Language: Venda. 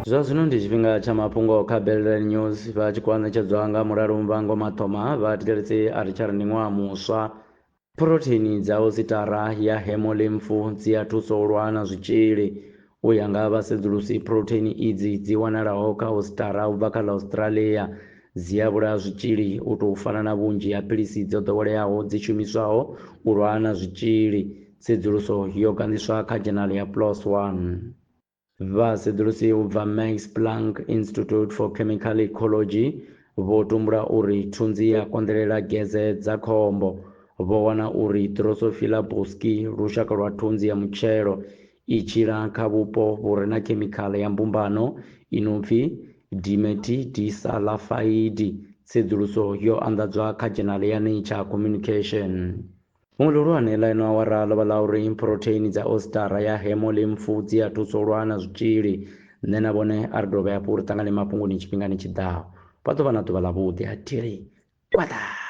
Zwa zwino ndi tshifhinga tsha mafhungo kha Belden News vha tshi khou ṋetshedzwa nga Mulalo Muvhango Mathoma vha thetshelesi a ri tsha ri ndi ṅwaha muswa. Phurotheini dza ositara ya hemolymph dzi a thusa u lwa na zwitzhili. U ya nga vhasedzulusi phurotheini idzi dzi wanalaho kha ositara u bva kha ḽa Australia dzi a vhulaya zwitzhili u tou fana na vhunzhi ha philisi dzo ḓoweleaho dzi shumiswaho u lwa na zwitzhili. Tsedzuluso yo ganḓiswa kha dzhenala ya PLOS ONE. Vhasedzulusi u bva Max Planck Institute for Chemical Ecology vho tumbula uri thunzi ya konḓelela gese dza khombo. Vho wana uri Drosophila busky, lushaka lwa thunzi ya mutshelo, i tshila kha vhupo vhu re na khemikhala ya mbumbano i no pfi dimethyl-disulfide. Tsedzuluso yo anḓadzwa kha dzhenala ya Nature Communication. Fhungo ḽihulwane ḽa ino awara ḽo vha ḽa uri phurotheini dza ositara ya hemolymph dzi a thusa u lwa na zwitzhili. Nṋe na vhone a ri dovhe hafhu ri ṱangane mafhungoni tshifhingani tshi ḓaho. Vha ḓo vha na ḓuvha ḽavhuḓi. A thi ri kwaṱa!